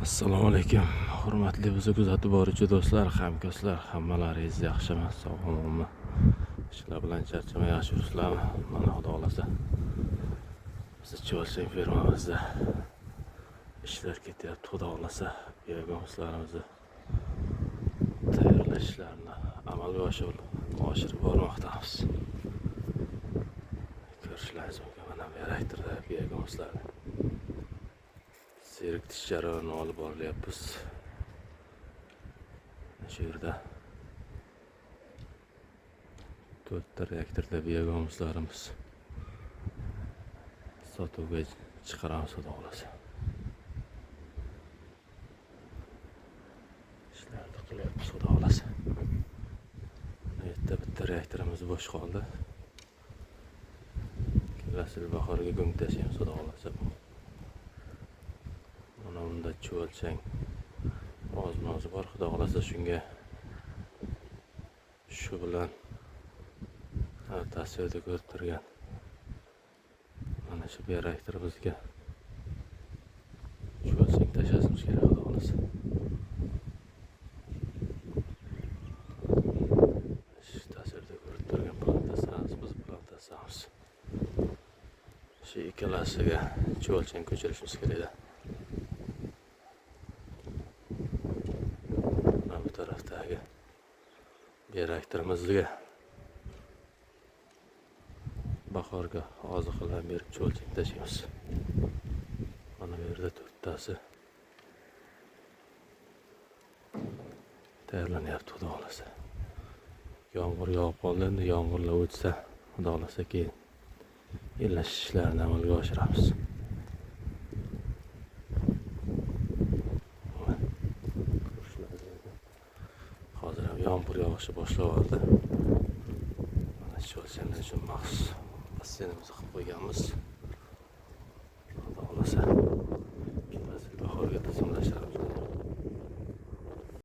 Assalomu alaykum, hurmatli bizni kuzatib boruvchi do'stlar, hamkasblar, hammalaringiz yaxshimi, sog' omonmi? Ishlar bilan charchamay yaxshi yuribsizlarmi? Mana xudo xohlasa bizni Chuvalchang fermamizda ishlar ketyapti, xudo xohlasa biogomuslarimizni tayyorlash ishlarini amalga oshirib bormoqdamiz. Ko'rishlaringiz mumkin, mana bu reaktorda biogomuslarni seriktish jarayonini olib borilyapmiz. Shu yerda 4 ta reaktorda biogomuslarimiz sotuvga chiqaramiz, xudo xohlasa. Ishlarni qilyapmiz, xudo xohlasa. Bu yerda bitta reaktorimiz bo'sh qoldi. Kelasi yil bahorga go'ng tashlaymiz, xudo xohlasa. Mana bunda chuvalchang oz-mozi bor, xudo xohlasa shunga shu bilan tasvirda ko'rib turgan mana shu bioreaktorimizga chuvalchang tashlashimiz kerak, xudo xohlasa. Shu tasvirda ko'rib turgan plantasiyamiz, biz plantasiyamiz. Shu ikkalasiga chuvalchang ko'chirishimiz kerak. Mana bu tarafdagi bioreaktorimizga bahorga oziqalarni berib chuvalchang tashlaymiz. Mana bu yerda 4tasi tayyorlanyapti, xudo xohlasa. Yomg'ir yog'ib qoldi, endi yomg'irlar o'tsa, xudo xohlasa keyin ellash ishlarini amalga oshiramiz. Hozir ham yomg'ir yog'ishni boshlab oldi. Mana chuvalchanglar uchun maxsus basseynimizni qilib qo'yganmiz. Xudo xohlasa.